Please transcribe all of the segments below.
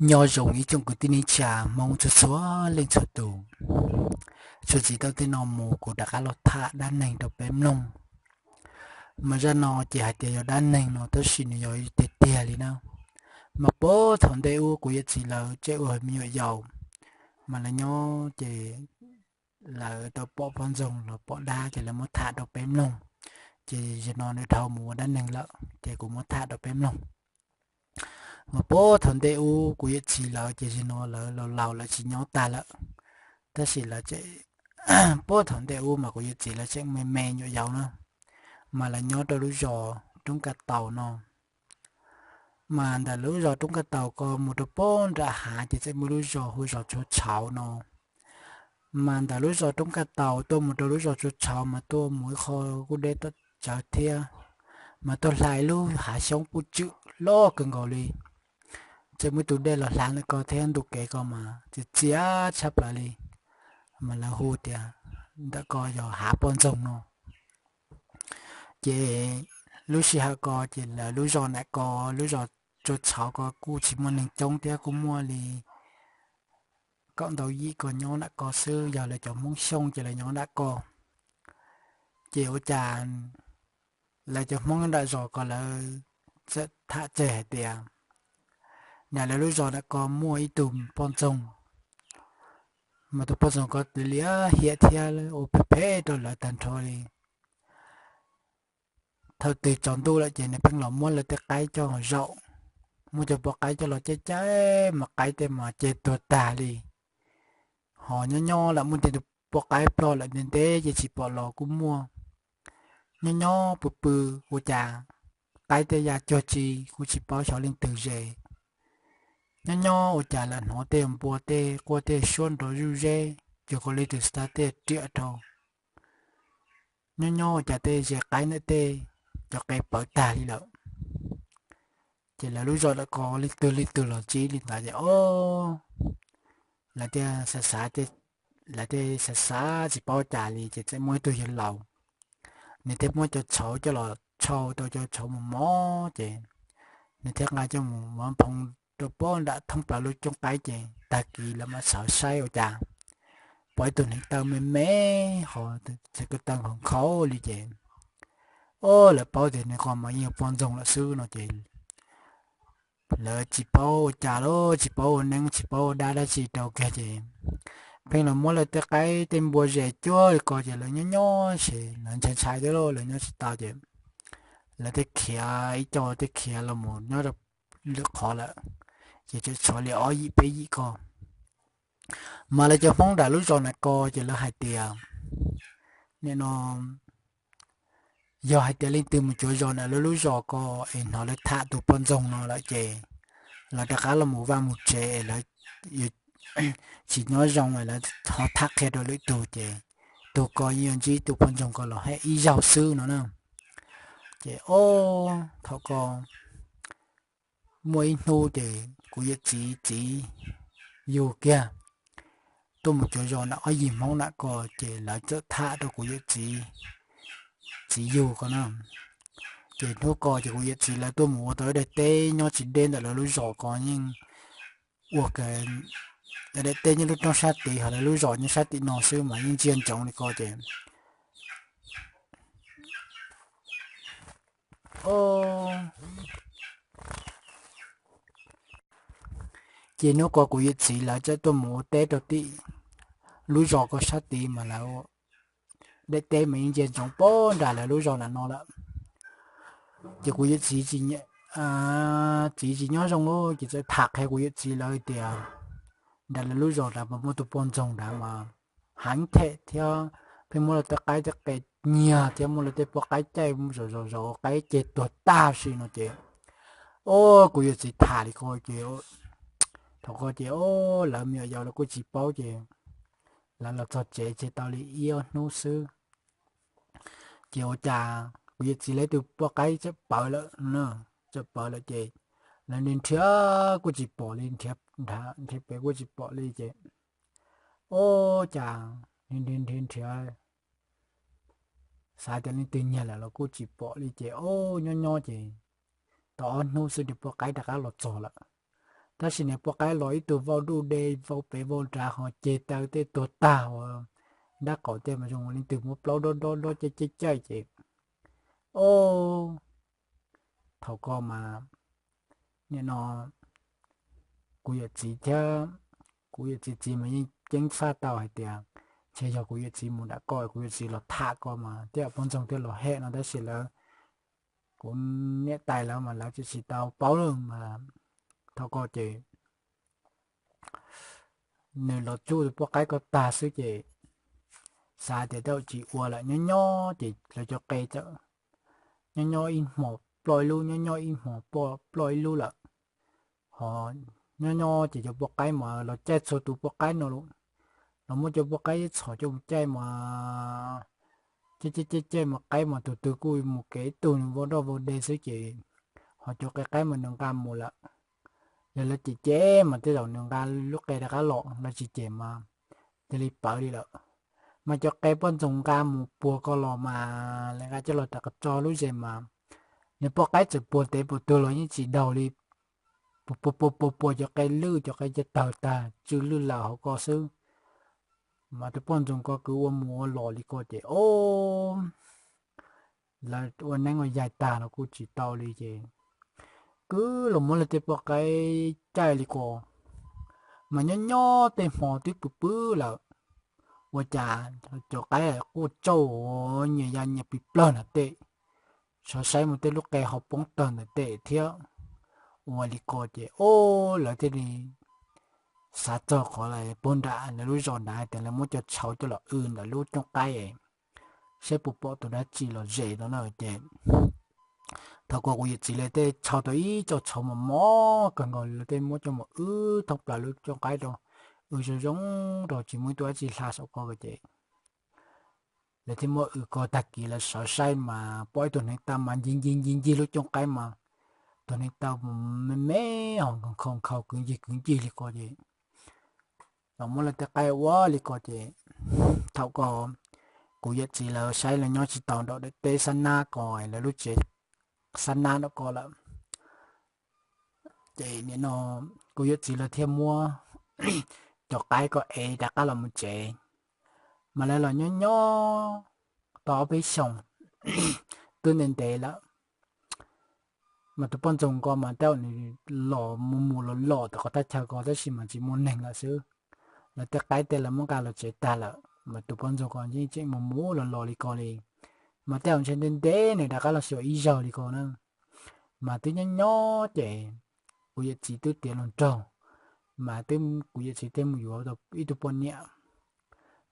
Nyob zoo ib tsoom kwv tij neej tsa Hmoob txhua txhua leej txhua tus. Txuas ntxiv tau tej no mus kuv rov qab los tham dab neeg rau peb mloog. Mas zaj no ces hais tias yog dab neeg no tab sis nws yog tiag tiag li na. Mas puag thaum ntej ub kuv yawm txiv lawv tseem ua me nyuam yaus, mas lawv nyob ces lawv tau pom poj ntxoog los pom dab ces lawv muab tham rau peb mloog. Ces zaum no nws dhau mus ua dab neeg lawm ces kuv muab tham rau peb mloog. Mas puag thaum ntej ub kuv yawm txiv lawv ces zaum no lawv laus laus lawv tsis nyob tag lawm, tab sis lawv tseem, puag thaum ntej ub mas kuv yawm txiv lawv tseem me me nyuam yaus na, mas lawv nyob rau lub zos Roob Kaj Taus no. Mas ntawm lub zos Roob Kaj Taus ko mus rau puag nram hav ces txawm muaj lub zos hu zos Tsua Tshauv no. Mas ntawm lub zos Roob Kaj Taus tuaj mus rau lub zos Tsua Tshauv mas tuaj mus ib qho kuj deb tsawv thiab, mas tuaj hla ib lub hav xyoob puj tswm loj kawg nkaus li. Txawm muaj tus dej los hla ntawm ko thiab ntu kev ko mas txias txias tshaj plaws li, mas lawv hu tias ntawm ko yog hav poj ntxoog no. Ces lub sij hawm ko ces lawv lub zos nram ko, lub zos Tsua Tshauv ko kuj tsis muaj neeg coob thiab, kuj muaj li kaum ntau yim ko nyob nram ko xwb, yog lawv cov Hmoob Xyooj ces lawv nyob nram ko. Ces ua cas lawv cov Hmoob nyob nram zos ko lawv txawm tham tseg hais tias nram lawv lub zos nram ko muaj ib tug poj ntxoog, mas tus poj ntxoog ko tus liam hiam thiab ua phem phem rau lawv tag nrho li. Thaum twg tsaus ntuj lawm ces nws pheej los muab lawv tej qaib coj zaum, muab cov poj qaib coj los caij caij mas qaib tej mas ceg tuag tag li. Ho nyob nyob lawm muaj tej tus poj qaib ploj lawm ntev ntev ces tsis pom los kuj muaj. Nyob nyob pw pw ua cas qaib tej ya cuag tsi kuj tsis paub xyov leej twg ze. Nyob nyob ua cas lawv hnov tej npua tej quaj tej suab nrov zuj zeb cuag li tus xav tej riam rau. Nyob nyob ua cas tej ze qaib ntawm tej cov qe pawv tag li lawm. Ces lawv lub zos lawm ko leej twg leej twg los tsis li ntawd ces o, lawv thiaj xav xav, lawv thiaj xav xav tsis paub cas li ces txawm muaj ib tug yawg laus, nws thiaj muab cov tshauv coj los tshau tau cov tshauv mos mos ces nws thiaj nqa coj mus mov nphoo rau puag nram thoob plaws lub cooj qaib ces tag kis lawv mam sawv saib ua cas pom ib tug hneev taw me me, ho txawm ko taw nkhaus nkhaus li ces o, lawv paub tias nws qhov mas yeej yog poj ntxoog lawm xwb no ces lawv tsis paub ua cas los tsis paub ua neeb tsis paub ua dab dab tsi rau kiag ces pheej los muab lawv tej qaib tej npua ze cuag li ko ces lawv nyob nyob ces lawv ntshai ntshai thiab lauj, lawv nyob tsis tau ces lawv thiaj khiav ib co thiaj khiav los mus nyob rau lwm qhov lawm, ces tseem tshuav li ob yim peb yim ko. Mas lawv cov Hmoob nram lub zos nram ko ces lawv hais tias nim no yog hais tias leej twg mus cuav zos nram lawv lub zos ko es hnov lawv tham tus poj ntxoog no lawm ces lawv rov qab los mus vaj mus tsev es lawv tsis nyob zoo es lawv ho tham qhia rau lwm tus ces tus ko yeej yuav ntsib tus poj ntxoog ko los haj ib zaug xwb no na. Ces o, thaum ko muaj ib hnub ces kuv yawm txiv txiv yug kiag tuaj mus cuav zos nram ob yim Hmoob nram ko ces lawv txawm tham rau kuv yawm txiv txiv yug ko na. Ces hnub ko ces kuv yawm txiv lawv tuaj mus ua tau ib daim teb nyob tsis deb ntawm lawv lub zos ko yeej ua ke, daim teb nyob lub roob sab tid ho lawv lub zos nyob sab tim no xwb mas yeej ntsia ntsoov li ko ces ces hnub ko kuv yawm txiv lawv txawm tuaj mus ua teb rau tim lub zos ko sab tid mas lawv daim teb mas yeej ntsia ntsoov puag nram lawv lub zos nram no lawm. Ces kuv yawm txiv txiv tsis nyob zoo lawm ces txawm tham qhia kuv yawm txiv lawv tias nram lawv lub zos nrad mas muaj tus poj ntxoog nrad mas heev them thiab pheej muab lawv tej qaib tej qe nyiag thiab muab lawv tej poj qaib caij zom zom zom qaib ceg tuag tag si no ces o, kuv yawm txiv tham li ko ces thaum ko ces o, lawv me nyuam yaus lawv kuj tsis paub ces lawv los txog tsev tseg tau li ib ob hnub xwb ces ua cas kuv yawm txiv lawv tus poj qaib txawm pawv lawm, txawm pawv lawm ces lawv nrhiav nrhiav kuj tsis pom li, nrhiav pem kuj tsis pom li ces o, cas nrhiav nrhiav nrhiav xav tias leej twg nyiag lawm los kuj tsis pom li ces o, nyob nyob ces tau ob hnub xwb tus poj qaib rov qab los txog lawm. Tab sis niag poj qaib los ib tug vau duj de vau pem vau nrad ho ceg taw tej tuag tag ua nrab qaum tej mas zoo li twg muab plaub dob dob dob caij caij caij ces, o, thaum ko mas nim no kuv yawm txiv thiab, kuv yawm txiv txiv mas yeej ceeb faj tau hais tias ntshe yog kuv yawm txiv mus nram ko, kuv yawm txiv los tham ko mas tej zaum poj ntxoog thiaj los hem no tab sis lawv, kuv niam tais lawv mas lawv tsis tsis tau paub lawm mas thaum ko ces nws los tsuj poj qaib ko tag xwb ces xav tias tej zaum tsis ua lawm, nyob nyob ces lawv cov qe txawm nyob nyob ib hmos ploj ib lub, nyob nyob ib hmos ploj ib lub lawm. Ho nyob nyob ces cov poj qaib mas los caij txhua tus poj qaib no los muab cov poj qaib txhom coj mus caij mas caij caij caij caij mas qaib mas tus twg kuj mus kev tug nws vau doj vau de xwb ces ho cov qe qaib mas nws nqa mus lawm. Yog lawv cem cem mas tej zaum nws nqa lub qe rov qab los, lawv tsis cem mas cia li pawv li lawm. Mas cov qe poj ntxoog nqa mus puag ko los mas lawv nqa coj los rov qab tso lub zes mas nws poj qaib txawm puag ntev puag twg los yeej tsis daug li. Puag puag puag puag puag cov qe lwj cov qe cov tawg tag tsw lwj lawm hauv ko xwb. Mas tus poj ntxoog ko kwv ua mus ua los li ko ces o, lawv ua neeb ua yaig tag los kuj tsis tau li ces kwv los muab lawv tej poj qaib caij li ko. Mas nyob nyob tej hmo twb pw pw lawm, ua cas cov qaib quaj tsauj nyias ya nyias plig plawg ntawm tej, sawv saib mus tej lub qe ho poob tawg ntawm tej thiab. Ua li ko ces o, lawv thiaj li xav txog qhov lawv puag nram lawv lub zos nrad hais tias lawv muab cov tshauv coj los w ntawm lub cooj qaib saib puas pom tus dab tsi los zes no na ces thaum ko kuv yawm txiv lawv tej tshau tau ib co tshauv mos mos kawg nkaus lawv tej muab coj mus w thoob plaws lub cooj qaib rau, w zoo zoo rau tsis muaj ib tug dab tsi hla saum ko ces lawv thiaj muab w ko tag kis lawv sawv saib mas pom ib tug hneev taw mas ncig ncig ncig ncig lub cooj qaib mas tus hneev taw me me ho nkhaus nkhaus kwv ncig kwv ncig li ko ces los muab lawv tej qaib ua li ko ces thaum ko kuv yawm txiv lawv saib lawv nyob tsis tau nram daim teb xab nab ko, lawv lub tsev xab nab nram ko lawm. Ces nim no kuv yawm txiv lawv thiaj muab cov qaib ko ev rov qab los mus tsev. Mas lawv los nyob nyob tau ob peb xyoos twb ntev ntev lawm, mas tus poj ntxoog ko mas tej zaum nws los mus mus los los tom qhov thaj chaw ko tab sis mas tsis muaj neeg lawm xwb. Lawv tej qaib tej lawv muab nqa los tsev tag lawm mas tus poj ntxoog ko yeej tseem mus mus los los li ko li. Mas tej zaum ntshe ntev ntev nws rov qab los xyuas ib zaug li ko na. Mas twb nyob nyob ces kuv yawm txiv twb tiav hluas nraug, mas twb kuv yawm txiv twb mus yuav ib tug poj niam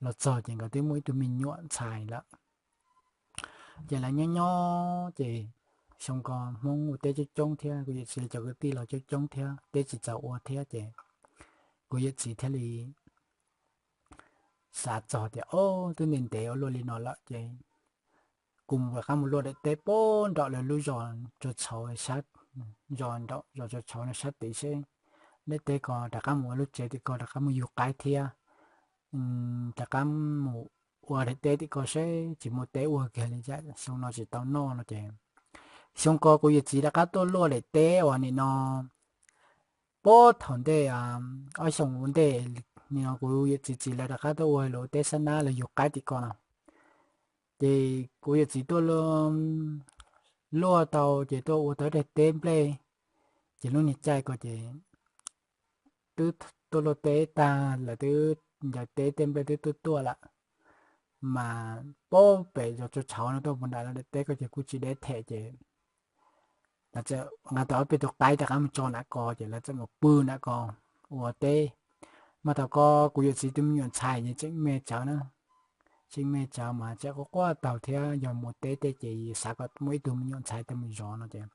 los txog ces nkawd twb muaj ib tug me nyuam ntxhais lawm. Ces lawv nyob nyob ces xyoo ko Hmoob ua teb coob coob thiab kuv yawm txiv cov kwv tij los coob coob thiab teb tsis txaus ua thiab ces kuv yawm txiv thiaj li xav txog tias, o, twb ntev ntev ua luaj li no lawm ces kuv mus rov qab mus luaj daim teb puag nram lawv lub zos Tsua Tshauv, zos nram zos Tsua Tshauv no sab tid seb daim teb ko rov qab mus ua lub tsev tim ko rov qab mus yug qaib thiab rov qab mus ua daim teb tim ko seb tsis muaj teb ua kiag li cas xyoo no tsis tau noj no ces xyoo ko kuv yawm txiv rov qab tuaj luaj daim teb uas nim no puag thaum ntej ob xyoos ua ntej, nim no kuv yawm txiv txiv lawv rov qab tuaj ua lub teb xab nab lawv yug qaib tim ko no. Ces kuv yawm txiv tuaj luaj tau ces tuaj ua tau daim teb nplej, ces lub niag caij ko ces twb tuaj luaj teb tag lawm, twb ncaws teb tej nplej twb tuaj tuaj lawm, mas puag pem zos Tsua Tshauv no tuaj puag nram lawv daim teb ko ces kuj tsis deb them ces lawv txawm nqa tau ob peb tus qaib rov qab mus tso nram ko ces lawv txawm mus pw nram ko ua teb. Mas thaum ko kuv yawm txiv tus me nyuam ntxhais ces tseem me tsawv na, tseem me tsawv mas tseem quaj quaj taug thiab yog mus teb tej ces xav kom muaj ib tug me nyuam ntxhais tuaj mus zov no ces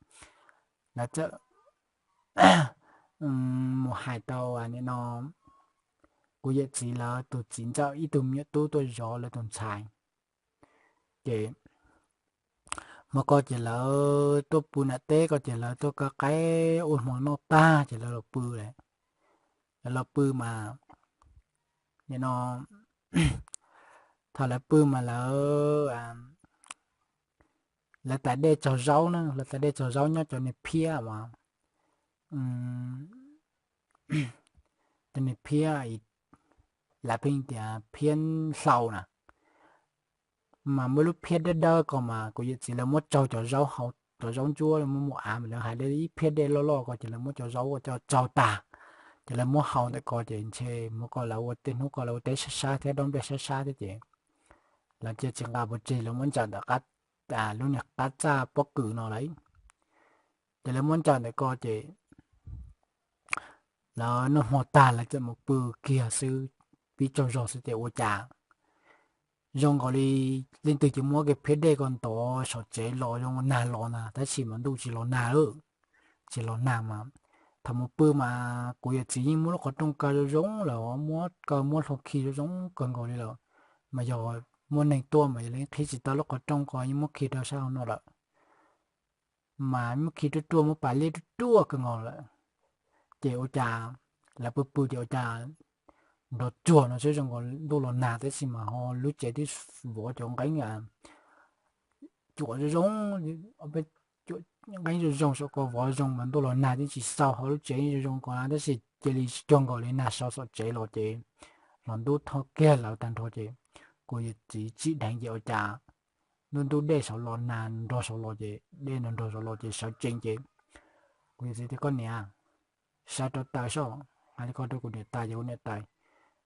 lawv txawm mus hais tau nim no kuv yawm txiv lawv tus txiv ntxawm ib tug me nyuam tub tuaj zov lawv tus ntxhais. Ces hmo ko ces lawv tuaj pw nram teb ko ces lawv tuaj kaw qaib ua hmo noj tag ces lawv los pw lawm. Lawv los pw mas nim no thaum lawv pw mas lawv lawv tais dej tsaug zaub na, lawv tais dej tsaug zaub nyob cov niag phiab mas phiab, lawv pheej tias phiab hlau na, mas muaj lub phiab dawb dawb ko mas kuv yawm txiv lawv muab tsau cov zaub hau, cov zaub ntsuab muaj muaj av mas lawv hais li ib phiab dej loj loj ko ces lawv muab cov zaub ua cov tsau tag, ces lawv muab hau ntawm ko ces ntshe mus ko lawv ua tej hnub ko lawv ua teb sab sab thiab dob nplej sab sab thiab ces lawv cia tsis nqa pov tseg lawv muab ntsaws ntawm lub niag qab txaj pob kws no lawm. Ces lawv muab ntsaws ntawm ko ces lawv noj hmo tag lawv txawm mus pw kiag xwb, pib tsaug zog xwb ces ua cas zoo nkaus li leej twg ces muab kiag phiab dej ko ntov saum tsev los zoo nag los na, tab sis mas ntuj tsis los nag lawm, tsis los nag mas thaum mus pw mas kuv yawm txiv yeej muab lub qhov rooj kaw zoo zoo lawm, muab kaw muab hlua khi zoo zoo kawg nkaus li lawm, mas yog muaj neeg tuaj mas yog li qhib tsis tau lub qhov rooj ko yeej muab khi rau sab hauv no lawm, mas muab khi ruaj ruaj muab pas liab ruaj ruaj kawg nkaus lawm. Ces ua cas lawv pw pw ces ua cas nrov tsuag no xwb zoo nkaus ntuj los nag tab sis mas ho lub tsev twb vov cov nqeeb cuam zoo zoo, nqeeb zoo zoo saum ko vov zoo mas ntuj los nag twb tsis xaus ho lub tsev zoo zoo ko na tab sis cia li cuag nkaus li nag so saum tsev los ces los ntub thoj kiag lawv tag nrho ces kuv yawm txiv tsib dheev ces ua cas ntub ntub dej saud los nag nrog saud los ces dej nrog nrog saud los ces sawv tsees ces kuv yawm txiv tias koj niam, sawv rau taws soj, hais li ko rau kuv niam tais ces kuv niam tais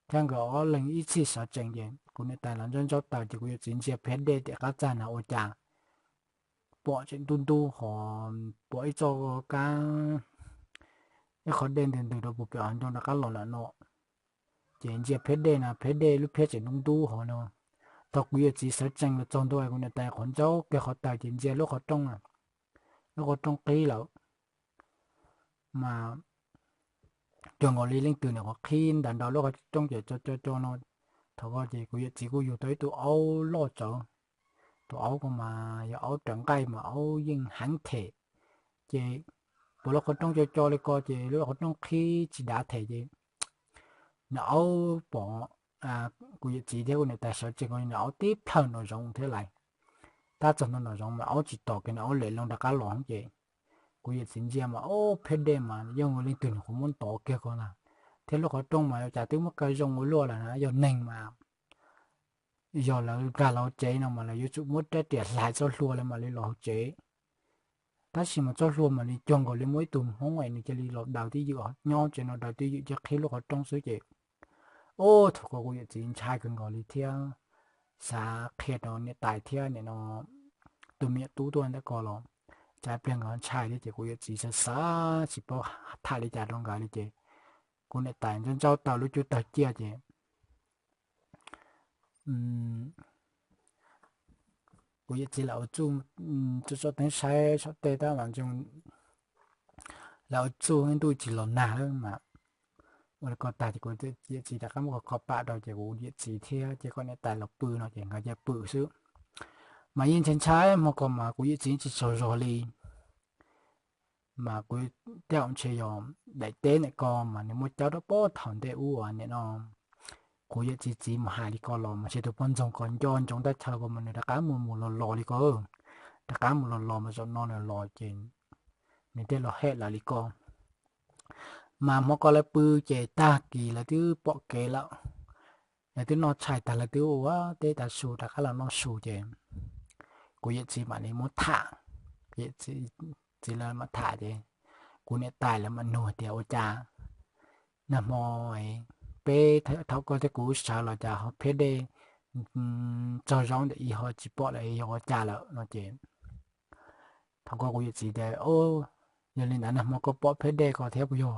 thiab nkawd ob leeg ib txhij sawv tsees ces kuv niam tais los ntsaub ntsaub taws ces kuv yawm txiv ntsia phiab dej tim qab txaj na ua cas pom tseem ntub ntub ho pom ib txoj kab, ib qhov dej ntws ntws rau puag pem hauv nroog rov qab los lawm no. Ces ntsia phiab dej na phiab dej lub phiab tseem ntub ntub ho no. Thaum kuv yawm txiv sawv tsees los txog ntua kuv niam tais qhov ntsaub kiag qhov taws ces ntsia lub qhov rooj, lub qhov rooj qhib lawm mas cuag nkaus li leej twg nws qhov qhib ntawm nraud lub qhov rooj ces co co co no. Thaum ko ces kuv yawm txiv kuj yug tau ib tug aub loj tsawv, tus aub ko mas yog aub raws nqaij mas aub yeej heev them, ces puas lub qhov rooj co co li ko ces lub qhov rooj qhib tsis dav them ces nws aub pom kuv yawm txiv thiab kuv niam tais sawv tsees ko nws aub tib plhaw nraum zoov thiab lais. Tab txog ntua nraum zoov mas aub tsis tom kiag nws aub lem loo rov qab los ces kuv yawm txiv ntsia mas ob phiab dej mas yeej ua leej twg nws qhov muab ntov kiag ko na, thiab lub qhov rooj mas cas twb muab kaw zoo ua luaj lawm na, yog neeg mas yog lawv nkag los hauv tsev no mas lawv yuav tsum muab rab riam hlais txoj hlua lawv mam li los hauv tsev. Tab sis mas txoj hlua mam li cuag nkaus li muaj ib tug hmoob es nws cia li los daws twj ywm nyob tsev no daws twj ywm cia qhib lub qhov rooj xwb ces ub thaum ko kuv yawm txiv ntshai kawg nkaus li thiab xav qhia rau niam tais thiab nim no tus me nyuam tub tuaj ntawm ko los cas pliag nkawd ntshai thiab ces kuv yawm txiv xav xav tsis paub tham li cas rau nkawd li ces kuv niam tais ntsaub ntsaub taws lub cub tawg ciaj ces kuv yawm txiv lam ua txuj, txuj tso teeb saib saum tej tab mas zoo, lam ua txuj ntuj tsis los nag lawm mas ua li ko tag ces kuv yawm txiv rov qab muab kho pam rau ces kuv yawm txiv thiab ces kom niam tais los pw no ces nkawd cia pw xwb. Mas yeej ntshai ntshai hmo ko mas kuv yawm txiv tsis tsaug zog li. Mas kuv tej zaum ntshe yog daim teb ntawm ko mas nws muaj caub rau pob thaum ntej ub nim no kuv yawm txiv txiv mus hais li ko los mas ntshe tus poj ntxoog ko nco ntsoov teb chaws ko mas nws rov qab mus mus los los li ko, rov qab mus los los mas zaum no nws los ces nws thiaj los hem lawv li ko. Mas hmo ko lawv pw ces tag kis lawv twb pom kev lawm, lawv twb noj tshais tag lawv twb ua teb tav su rov qab los noj su ces kuv yawm txiv mam li muab tham, txiv lawv mam tham ces kuv niam tais lawv mam nug tias ua cas nag hmo peb thaum koj thiab kuv sawv los cas ho phiab dej txog zaub ntawm ib ho tsis pom lawm yog ua cas lawm no ces thaum ko kuv yawm txiv tias yog li ntawd nag hmo koj pom phiab dej ko thiab puas yog?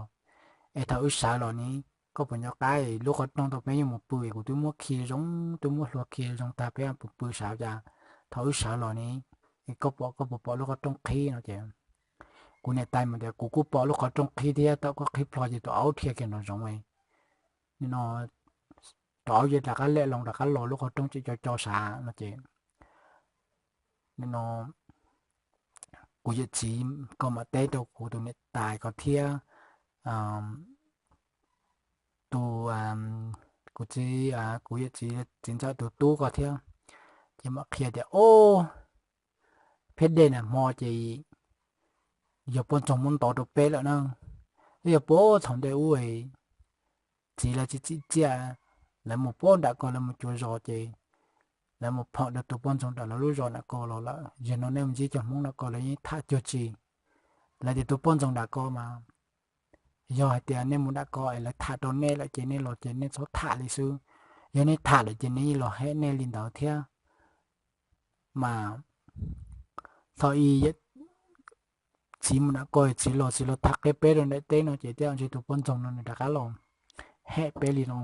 Es thaum wb sawv los ne, koj puas nco qab lub qhov rooj tau peb yuav mus pw es kuv twb muab khi zoo, twb muab hlua khi zoo tag peb pw pw sawv cas thaum wb sawv los ne, koj pom, koj puas pom lub qhov rooj qhib no ces kuv niam tais mas tias kuv kuj pom lub qhov rooj qhib thiab, thaum koj qhib plho ces tus aub dhia kiag nraum zoov no, tus aub yeej rov qab lem loo rov qab los lub qhov rooj tseem co co sav no ces no kuv yawm txiv ko mam teb rau kuv tus niam tais ko thiab tus, kuv txiv, kuv yawm txiv txiv ntxawm tus tub ko thiab, ces mam qhia tias o, phiab dej nag hmo ces yog poj ntxoog muab ntov rau peb lawm na, yog puag thaum ntej ub txiv lawv tsis txim txiaj, lawv mus puag nram ko lawv mus cuav zos ces lawv mus phom rau tus poj ntxoog nram lawv lub zos nram ko los lawm. Zaum no nej mus ntsib cov Hmoob nram ko lawv yeej tham cuag tsi, lawv tias tus poj ntxoog nram ko mas yog hais tias nej mus nram ko es lawv tham rau nej lawm ces nej los ces nej txhob tham li xwb, yog nej tham lawm ces nej yeej los hem nej li ntawd thiab. Mas thaum ub txiv mus nram ko, txiv los txiv los tham qhia peb rau daim teb no ces tej zaum ntshe tus poj ntxoog no nws rov qab los hem peb li no.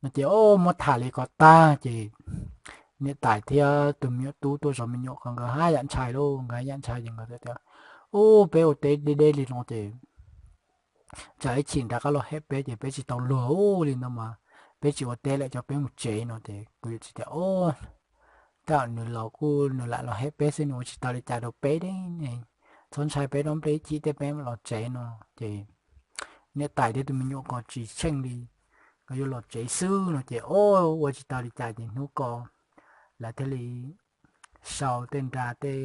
No ces o, muab tham li ko tag ces niam tais thiab tus me nyuam tub tuaj zov me nyuam ko nkawd haj yam ntshai lauj, nkawd haj yam ntshai ces nkawd tias, u, peb ua teb deb deb li no ces tsam ib chim nrad qab los hem peb ces peb tsis tau luag u li no mas peb tsis ua teb lawm, coj peb mus tsev no ces kuv yawm txiv tias, o, tej zaum nws los kuj nws lam los hem peb xwb, nws ua tsis tau li cas rau peb ne, txhob ntshai peb, nyob ib chim tej peb mam los tsev no ces niam tais thiab tus me nyuam ko tsis tsheej li, nkawd yuav los tsev xwb no ces o, ua tsis tau li cas ces hnub ko lawv thiaj li sau tej nra tej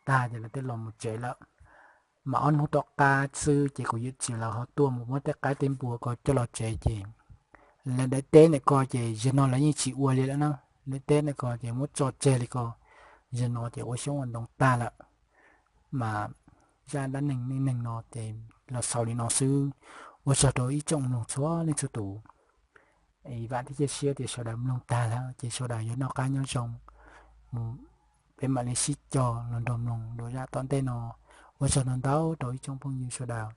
tag ces lawv thiaj los mus tsev lawm. Mas ob hnub tom qab xwb ces kuv yawm txiv lawv ho tuaj mus muab tej qaib tej npua ko coj los tsev ces lawv daim teb ntawm ko ces zaum no lawv yeej tsis ua li lawm na. Daim teb ntawm ko ces muab tso tseg li ko, zaum no ces ua xyoob ua ntoo tag lawm. Mas zaj dab neeg neej neeg no ces los xaus li no xwb. Ua tsaug rau ib tsoom mloog txhua leej txhua tus. Vam thiab cia siab tias sawv daws mloog tag lawm ces sawv daws yuav noj qab nyob zoo mus, peb mam li sib cog los nrog mloog dua zaj tom ntej no. Ua tsaug ntau ntau rau ib tsoom phooj ywg sawv daws.